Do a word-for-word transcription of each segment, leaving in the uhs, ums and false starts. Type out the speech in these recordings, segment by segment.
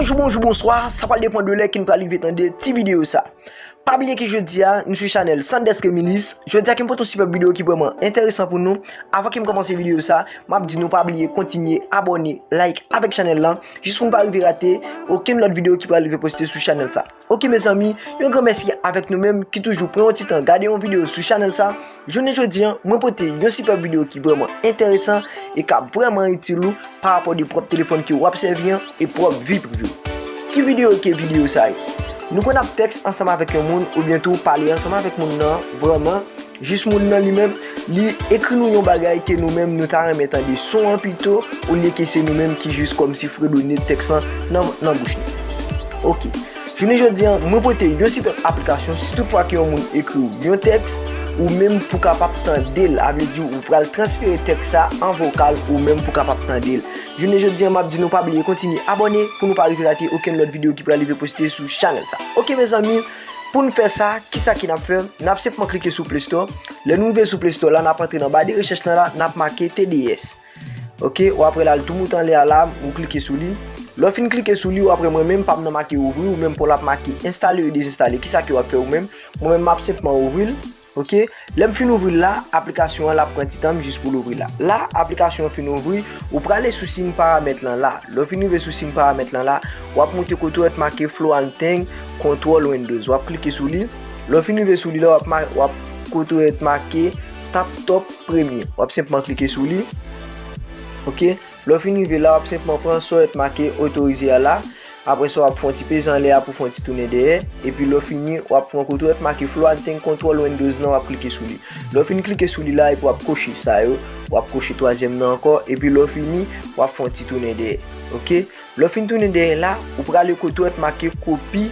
Bonjou, bonjou, bonswa, sa pral depann de lè ke n pral rive tande ti videyo sa. Pa bliye ke jodi a, nou sou chanèl Sanders Reminisce. Jodi a ke m pote yon sipèb videyo ki vrèman enteresan pou nou. Avan ke m kòmanse videyo sa, m ap di nou pa bliye kontinye abòne, like avèk chanèl lan, jis pou n pa rive rate okenn lòt videyo ki pral rive poste sou chanèl sa. Ok mezanmi, yon gran mèsi avèk nou menm ki toujou pran yon ti tan gade yon videyo sou chanèl sa. Jounen jodi an, mwen pote yon sipèb videyo ki vrèman enteresan e k ap vrèman itil ou pa rapò de pwòp telefòn ke w ap sèvi an e pwòp vi prive w. Ki videyo ke videyo sa ye? Nou konn ap tèks ansanm avèk yon moun oubyen tou pale ansanm avèk moun nan vrèman, jis moun nan li menm, li ekri nou yon bagay ke nou menm nou ta renmen tande son an pito, olye ke se nou menm ki jis kòmsi fredone tèks lan nan, nan bouch nou. Ok. Jounen jodi an, mwen pote yon sipèb aplikasyon, si tout fwa ke yon moun ekri w yon tèks, ou menm pou kapab tande l, a vle di ou pral transfere tèks sa an vokal, ou menm pou kapab tande l. Jounen jodi an, m ap di nou pa bliye kontinye abòne pou nou pa rive rate okenn lòt videyo ki pral rive poste sou chanèl sa. Ok mezanmi, pou n fè sa, kisa ke n ap fè? N ap senpman klike sou Play Store. Lè nou rive sou Play Store la, n ap antre nan ba de rechèch lan la, n ap make T D S. Ok, w ap wè l al tou moute anlè a la, ou klike sou li. Lè w fin klike sou li, w ap wè mwen menm pa m nan make ouvri, ou menm pa w l ap make enstale e dezenstale. Kisa ke w ap fè ou menm? Mwen menm m ap senpman ouvri l. Ok, lè m fin ouvri l la, aplikasyon an l ap pran ti tan m jis pou l ouvri la. La, aplikasyon an fin ouvri, ou prale sou siy paramèt lan la. Lè w fin rive sou siy paramèt lan la, w ap monte kote w wè t make Flow Anything, Control Windows. W ap klike sou li. Lè w fin rive sou li la, w ap, w ap kote w wè t make Tap Top Premium. W ap senpman klike sou li. Ok. Lè w fin rive la, w ap senpman pran sa w wè t make otorize a la. Apre sa, w ap fè yon ti peze anlè a pou fè yon ti tounen dèyè. Epi lè w fini, w ap pran kote w wè t make Flow Anything Control Windows lan, w ap klike sou li. Lè w fin klike sou li la, epi w ap koche sa yo, w ap koche twazyèm nan ankò. Epi lè w fini, w ap fè yon ti tounen dèyè. Ok? Lè w fin tounen dèyè la, ou prale kote w wè t make copy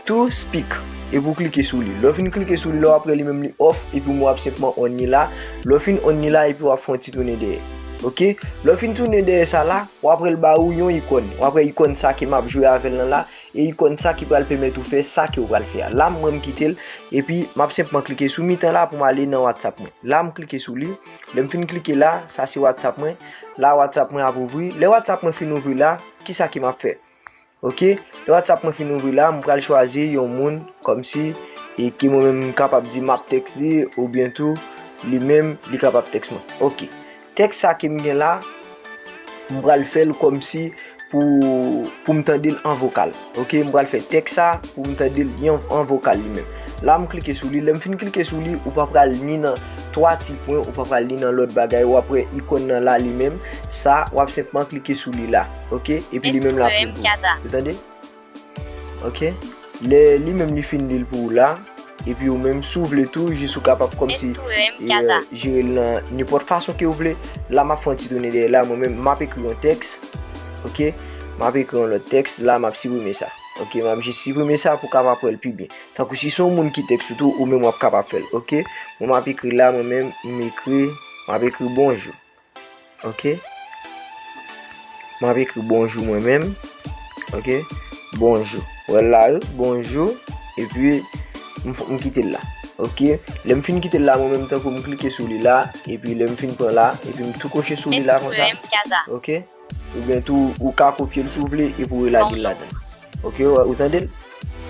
to speak. Epi w klike sou li. Lè w fin klike sou li la, w ap wè li menm li off, epi w ap senpman on li la. Lè w fin on li la, epi w ap fè yon ti tounen dèyè. Ok? Lè w fin tounen dèyè sa la, w ap wè l ba ou yon ikòn. W ap wè ikòn sa ke m ap jwe avè l lan la, e ikòn sa ki pral pèmèt ou fè sa ke w pral fè a. La, mwen, m kite l, epi m ap senpman klike sou mitan la pou m ale nan WhatsApp mwen. La, m klike sou li. Lè m fin klike la, sa se WhatsApp mwen. La, WhatsApp mwen ap ouvri. Lè WhatsApp mwen fin ouvri la, kisa ke m ap fè? Ok, lè WhatsApp mwen fin ouvri la, m pral chwazi yon moun kòmsi e ke mwen menm m kapab di m ap tèks li oubyen tou li menm li kapab tèks mwen. Ok, tèks sa ke m gen la, m pral fè l kòmsi pou, pou m tande l an vokal. Ok, m pral fè tèks sa pou m tande l an, an vokal li menm. La, m klike sou li. Lè m fin klike sou li, ou pa pral ni nan twa ti pwen, ou pa pral ni nan lòt bagay. W ap wè ikòn nan la li menm. Sa, w ap senpman klike sou li la. Ok? Epi li menm l ap ouvri. Ou tande? Ok? Lè li menm li fin li l pou ou la. Epi ou menm, si w vle tou, jis ou kapab kòmsi e, jere l nan nenpòt fason ke w vle. La, m ap fè yon ti tounen dèyè la. Mwen menm, m ap ekri yon tèks. Ok? M ap ekri yon lòt tèks. La, m ap siprime sa. Ok? M ap jis siprime sa pou w kapab wè l pi byen. Tankou si se yon moun ki tèks ou tou, ou menm w ap kapab fè l, ok? Mwen m ap ekri la, mwen menm, m ekri, m ap ekri bonjou. Ok? M ap ekri bonjou mwen menm. Ok? Bonjou. Ou wè l la wi, bonjou. Epi, m, m kite l la. Ok? Lè m fin kite l la, mwen menm tankou m klike sou li la, epi lè m fin pran la, epi m tou koche sou li la konsa. Ok? Oubyen tou, ou ka kopye l si w vle epi w relage l ladan. Ok, ou, ou tande l?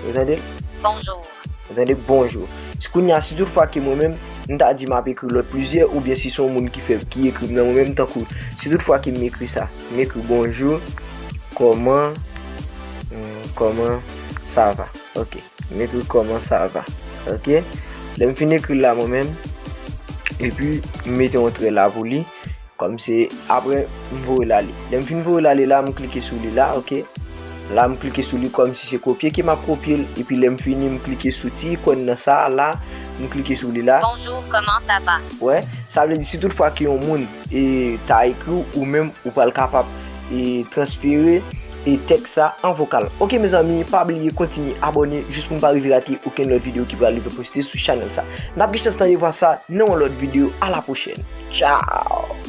Ou tande l? Bonjou. Ou tande? Bonjou. Si kounye a, si tout fwa ke mwen menm, m ta di m ap ekri lòt plizyè, oubyen si se yon moun ki fè, ki ekri m nan mwen menm, tankou, si tout fwa ke m ekri sa, m ekri bonjou, kòman, hmm, kòman sa va? Ok. M ekri kòman sa va. Ok? Lè m fin ekri l la mwen menm, epi m mete yon trè la pou li, kòmsi apre m voye l ale. Lè m fin voye l ale la, m klike sou li la, ok? La, m klike sou li kòmsi se kopye ke m ap kopye l, epi lè m fini, m klike sou ti ikòn nan sa a la, m klike sou li la. Bonjou, kòman sa va? Wè, sa vle di si tout fwa ke yon moun e ta ekri w, ou menm ou pral kapab e transfere e tèks sa an vokal. Ok mezanmi, pa bliye kontinye abòne jis pou n pa rive rate okenn lòt videyo ki pral rive poste sou chanèl sa. N ap gen chans tande vwa sa nan yon lòt videyo. A la pwochèn. Tchao!